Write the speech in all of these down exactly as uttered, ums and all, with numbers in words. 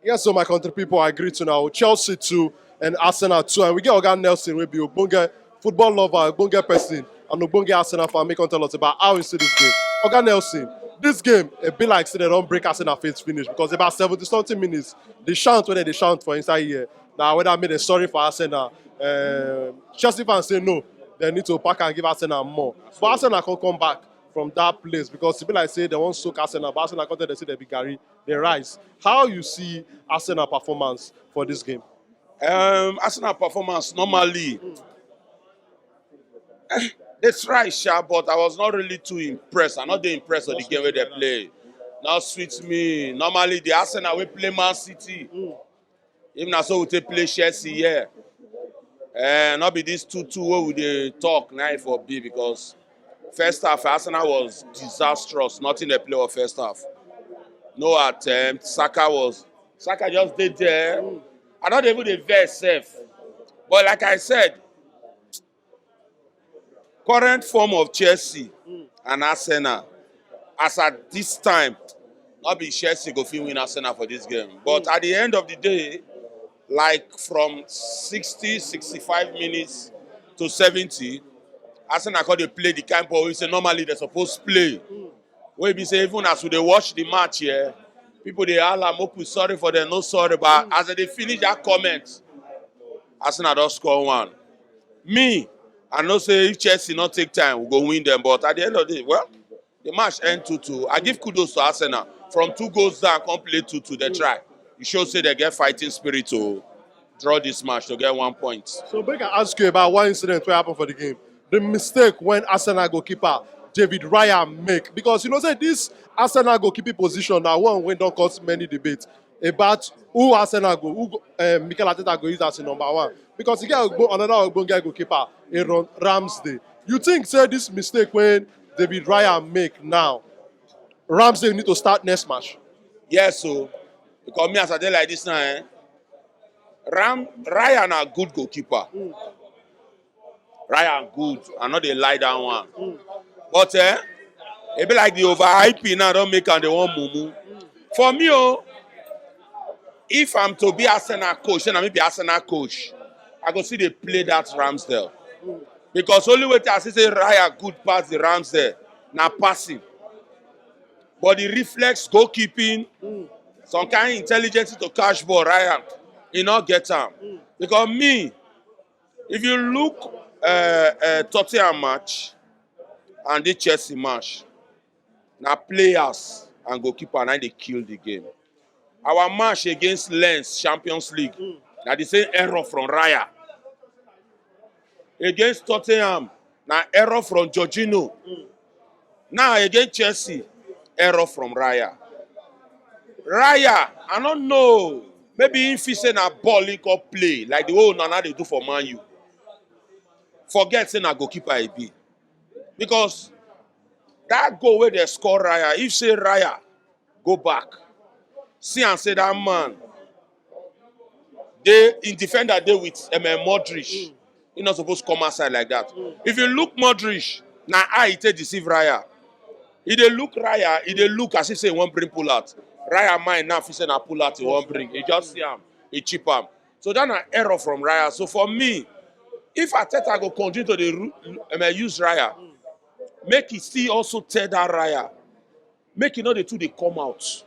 Yes, so my country people, I greet you now. Chelsea two and Arsenal two. And we get Oga Nelson, will be Ogbonge football lover, Ogbonge person, and Ogbonge Arsenal fan. Make come tell us about how he see this game. Oga Nelson, this game, it be like say they don't break Arsenal face finish because about seventy something minutes, the shout when they shout for inside here. Now, whether I made a sorry for Arsenal, um, Chelsea fans say no, they need to pack and give Arsenal more. But Arsenal can't come back from that place because it be like say they won't soak Arsenal, but Arsenal can't tell they say they be Gary, they rise. How you see Arsenal performance for this game? Um, Arsenal performance normally. Eh, they try, sha, but I was not really too impressed. I'm not dey impressed with the game wey they play. Not sweet me. Normally, the Arsenal wey play Man City. Even na so we take play Chelsea here. Eh, not be this two two wey we dey talk na e for be because first half Arsenal was disastrous. Nothing they play for first half. No attempt. Saka was Saka just dey there. I don't even dey vex sef. But like I said, current form of Chelsea and Arsenal, as at this time, not be Chelsea go fit win Arsenal for this game. But at the end of the day, like from sixty, sixty-five minutes to seventy, Arsenal come dey play the kind ball wey say normally they suppose play. Wey be say even as we dey watch the match here, people dey holla, "Make we sorry for them, no sorry." But as they finish that comment, Arsenal don score one. Me, I know say if Chelsea not take time, we go win them. But at the end of the day, well, the match end two two. I give kudos to Arsenal. From two goals down, come play two two. They try. It shows say they get fighting spirit to draw this match to get one point. So, make I ask you about one incident wey happen for the game. The mistake when Arsenal goalkeeper David Raya make, because you know say this Arsenal goalkeeping position na one wey don cause many debates about who Arsenal go, who go, um, Mikel Arteta go use as a number one, because he get ogbo- another ogbonge goalkeeper, Aaron Ramsdale. You think say this mistake when David Raya make now, Ramsdale need to start next match? Yes, so because me as I dey like this now, eh, Ram Raya na good goalkeeper. Raya good. I no dey lie that one. But eh, e be like the overhyping now don make am dey wan mumu. For me, oh, if I'm to be Arsenal coach, then I may be Arsenal coach, I go see they play that Ramsdale. Because only way I see say Raya good pass the Ramsdale na passing. But the reflex, goalkeeping, some kind intelligence to catch ball, Raya, he not get am. Because me, if you look uh, uh, Tottenham match and the Chelsea match, na players and goalkeeper na dey kill the game. Our match against Lens Champions League, na the same error from Raya. Against Tottenham, na error from Jorginho. Now against Chelsea, error from Raya. Raya, I don't know. Maybe if he say na ball he go play like the way Nana they do for Man U. Forget say na goalkeeper he be. Because that goal where they score Raya, if say Raya go back, see and say that man, they in defender they with um, Modric. He not supposed to come outside like that. If you look Modric, now I take deceive Raya. He dey look Raya, he dey look as if say he wan bring pull out. Raya mind now, if he say na pull out, he wan bring. He just see am, he chip am. So that na error from Raya. So for me, if Arteta go continue to dey ru- um, use Raya, make he still also tell that Raya, make he no dey too dey come out.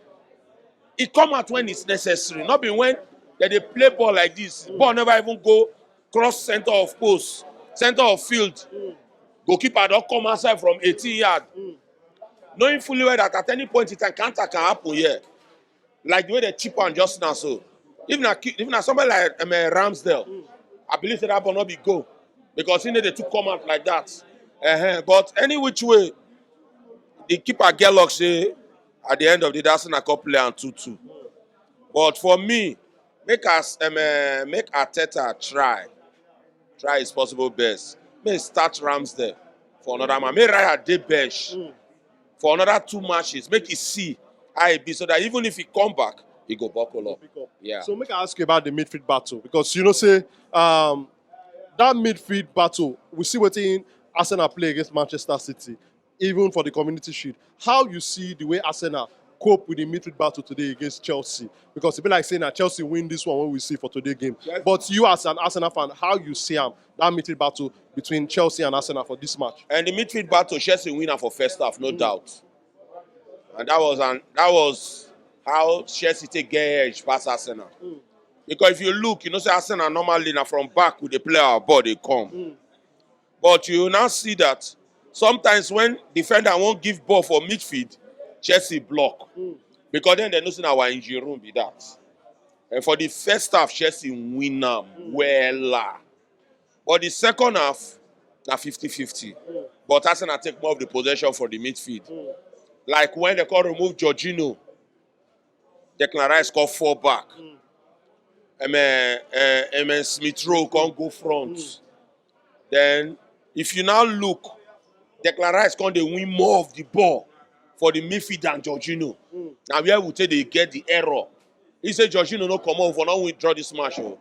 He come out when it's necessary, not be when they dey play ball like this. Ball never even go cross center of post, center of field. Goalkeeper don come outside from eighteen yard. Knowing fully well that at any point in time, counter can happen here. Like the way they chip on just now. So if na if na somebody like um, Ramsdale, I believe that ball not be goal because he need to come out like that. Uh-huh. But any which way, the keeper get luck say at the end of the day, that's not play and two two. But for me, make us um, uh, make Arteta try, try his possible best. May start Ramsdale for another man. May Raya dey bench for another two matches. Make he see how he be so that even if he come back, he go buckle up. Yeah. So make I ask you about the midfield battle, because you know say um, that midfield battle, we see wetin Arsenal play against Manchester City, even for the Community Shield. How you see the way Arsenal cope with the midfield battle today against Chelsea? Because e be like say na Chelsea win this one wey we see for today game. Yes. But you as an Arsenal fan, how you see am, that midfield battle between Chelsea and Arsenal for this match? And the midfield battle, Chelsea win am for first half, no doubt. And that was an that was how Chelsea take get edge pass Arsenal. Because if you look, you know say Arsenal normally na from back we dey play our ball dey come. But you now see that sometimes when defender wan give ball for midfield, Chelsea block. Because then they know say na our engine room be that. And for the first half, Chelsea win am wella. But the second half, na fifty fifty. But Arsenal take more of the possession for the midfield. Like when they come remove Jorginho, Declan Rice come fall back. Amen. Uh, Amen Smith Rowe come go front. Then, if you now look, Declan Rice come dey win more of the ball for the midfield than Jorginho. Na where we take dey get the error. He say Jorginho no comot for no withdraw this match o.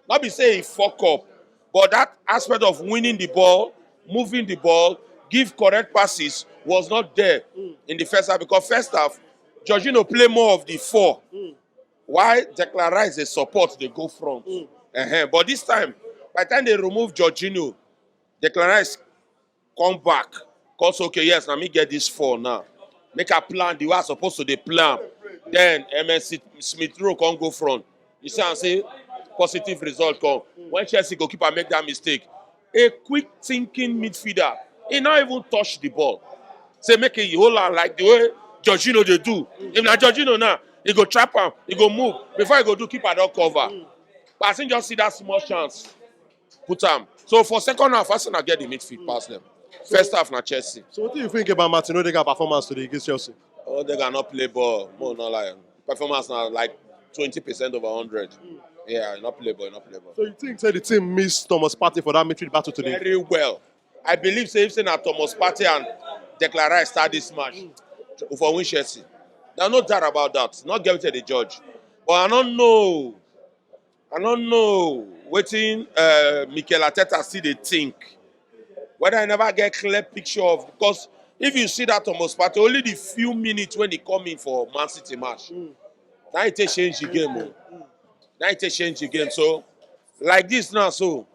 No be say he fuck up, but that aspect of winning the ball, moving the ball, give correct passes was not there in the first half, because first half, Jorginho play more of the four. Why Declan Rice dey support dey go front. Uh-huh. But this time, by the time they remove Jorginho, Declan Rice come back. Come say, okay, yes, na me get this four now. Make I plan the way I suppose to dey plan. Then M S C Smith Rowe come go front. You see am say positive result come. When Chelsea goalkeeper make that mistake, a quick thinking midfielder, he not even touch the ball. Say make he hold am like the way Jorginho dey do. If na Jorginho now, he go trap am, he go move. Before he go do, keeper don cover. But as he just see that small chance, put am. So for second half, Arsenal get the midfield pass them. First half na Chelsea. So what do you think about Martin Odegaard performance today against Chelsea? Odegaard not play ball. More not like performance now like twenty percent over hundred. Yeah, not play ball, not play ball. So you think say the team missed Thomas Partey for that midfield battle today? Very well. I believe say if say na Thomas Partey and Declan Rice start this match for win Chelsea, there's no doubt about that. Not get to the judge, but I don't know. I don't know wetin uh, Mikel Arteta still dey think. Whether I never get clear picture of, because if you see that Thomas Partey, only the few minutes when he come in for Man City match, now he take change the game. Oh. Now he take change the game. So like this now, so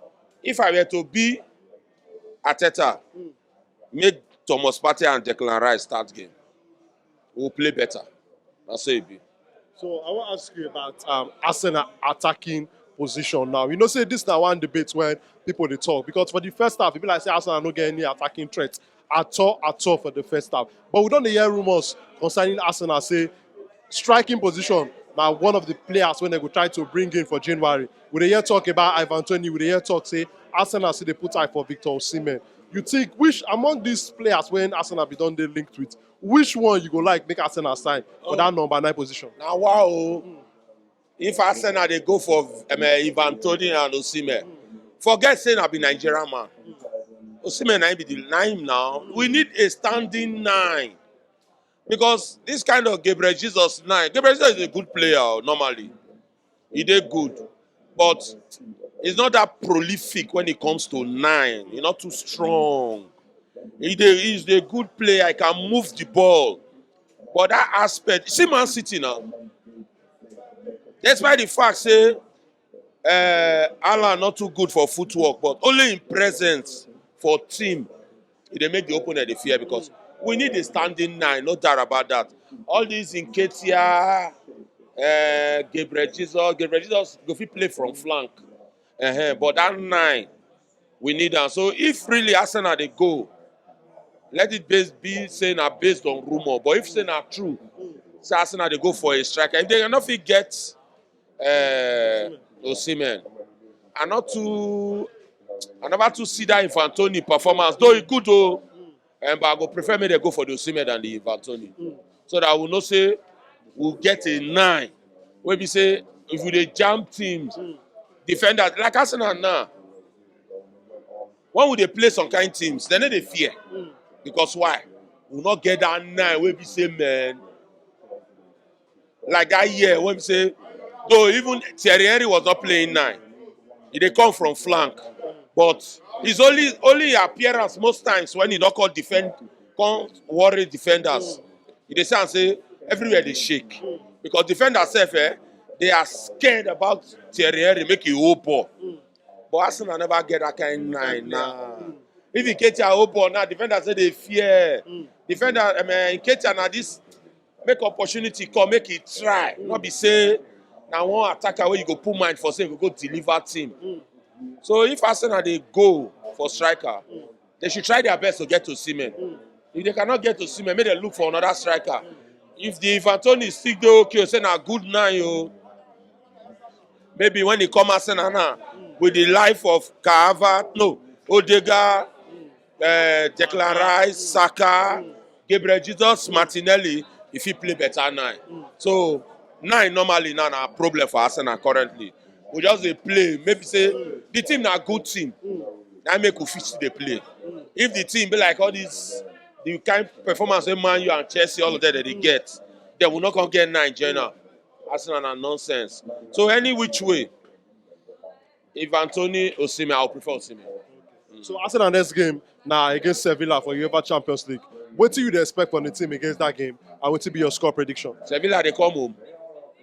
if I were to be Arteta, make Thomas Partey and Declan Rice start game. We'll play better. That's how it be. So I want to ask you about um, Arsenal attacking position now. You know, say this now one debate when people they talk, because for the first half, people like say Arsenal no get any attacking threats at all, at all for the first half. But we don't hear rumors concerning Arsenal say striking position now one of the players when they go try to bring in for January. We dey hear talk about Ivan Toney. We dey hear talk say Arsenal see they put eye for Victor Osimhen. You think which among these players when Arsenal be done they linked with, which one you go like make Arsenal sign for that number nine position? Now wow. If Arsenal they go for um, Ivan Toney and Osimhen, forget saying I be Nigerian man. Osimhen I be the nine now. We need a standing nine, because this kind of Gabriel Jesus nine. Gabriel Jesus is a good player oh, normally. He did good, but he's not that prolific when it comes to nine. He's not too strong. He dey, he's a good player. He can move the ball. But that aspect, see Man City now. Despite the fact say uh, Alan not too good for footwork, but only in presence for team, he dey make the opponent dey fear, because we need a standing nine, no doubt about that. All these Nketiah, uh, Gabriel Jesus, Gabriel Jesus go fit play from flank. Uh-huh. But that nine, we need am. So if really Arsenal they go, let it base, be say na based on rumor. But if say na true, say Arsenal they go for a striker. If they cannot fit get uh, Osimhen, I not too, I never too see that Ivan Toney performance. Though he good though, um, but I go prefer me they go for the Osimhen than the Ivan Toney, so that we know say we'll get a nine. Wey be say if we dey jam teams, defenders like Arsenal now, when we dey play some kind teams, dem no dey fear. Because why? We no get that nine wey be say, man, like that year wey be say, though even Thierry Henry was not playing nine, he dey come from flank, but his only only appearance most times when he don come defend, come worry defenders. You dey see am say Everywhere dey shake because defenders sef, eh, they are scared about Thierry Henry make e hold ball. But Arsenal never get that kind nine now. If Nketiah hold ball now, defenders say they fear. Defender, I mean, Nketiah na this make opportunity come make e try. Not be say na one attacker where you go put mind for say go go deliver team. So if Arsenal dey go for striker, they should try their best to get to Osimhen. If they cannot get to Osimhen, make dem look for another striker. If the Ivan Toney still dey okay, say na good nine o. Maybe when he come Arsenal now, with the life of Kaava, no, Odegaard, uh, Declan Rice, Saka, Gabriel Jesus, Martinelli, if he play better nine. So nine normally now na problem for Arsenal currently. We just dey play. Maybe say the team na good team. Na make we fit still dey play. If the team be like all these, the kind performance wey Man U and Chelsea, all of them, they get, then we not gonna get nine join am. Arsenal na nonsense. So any which way, if Anthony Osimhen, I would prefer Osimhen. So Arsenal next game now against Sevilla for UEFA Champions League. What do you expect from the team against that game? And what will be your score prediction? Sevilla they come home.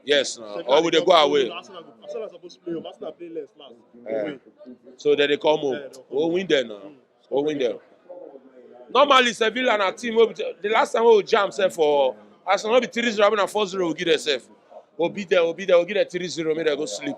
Yes, no. Or will they go away? Arsenal, Arsenal supposed to play home. Arsenal play less last. Yeah. So then they come home. Yeah, we'll win there now. We'll win there. Normally, Sevilla and a team, wey be- the last time we jam sef for Arsenal, no be three zero, na four zero we give them sef. We'll be there, we'll be there, we'll give them three zero, make them go sleep.